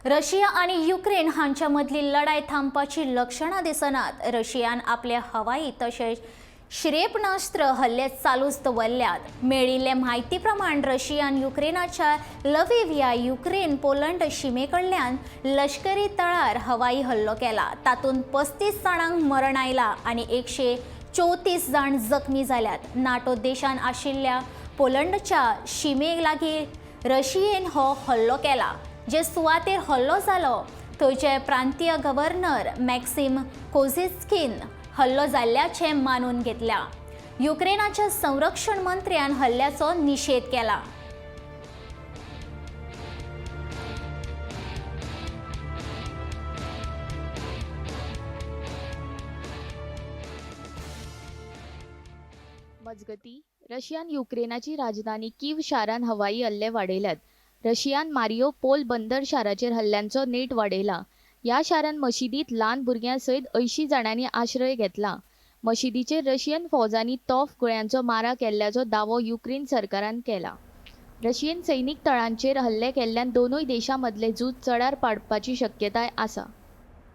Russia आनी Ukraine हांच्या मदली लढाय थांबपाची लक्षणां दिसनात. रशियान आपले हवाई तशेंच क्षेपणास्त्र हल्ले चालूच दवरल्यात. मेळिल्ले म्हायती प्रमाण रशियान युक्रेनाच्या लवीव ह्या युक्रेन पोलंड शिमे कडल्यान लश्करी तळार हवाई हल्लो केला. तातूंत 35 जाणांक मरण आयला आनी 134 जाण जखमी जाल्यात. नाटो देशान आशिल्ल्या पोलंडच्या शिमे लागीं रशियेन हो हल्लो केला. जे सुवातेर हल्लो जालो थंयचे प्रांतीय गव्हर्नर मॅक्सिम कोझिस्कीन हल्लो जाल्ल्याचें मानून घेतल्या. युक्रेनाच्या संरक्षण मंत्र्यान हल्ल्याचो निशेध केला. मजगतीं, रशियान युक्रेनाची राजधानी कीव शारांत हवाई हल्ले वाडयल्यात. रशियान मारियोपोल बंदर शाराचेर हल्ल्यांचो नेट वाडयला. ह्या शारांत मशिदींत ल्हान भुरग्यां सयत 80 जाणांनी आश्रय घेतला. मशिदीचेर रशियन फौजांनी तोफ गुळ्यांचो मारा केल्ल्याचो दावो युक्रेन सरकारान केला. रशियेन सैनीक तळांचेर हल्ले केल्ल्यान दोनूय देशां मदलें झूज चडार पाडपाची शक्यताय आसा.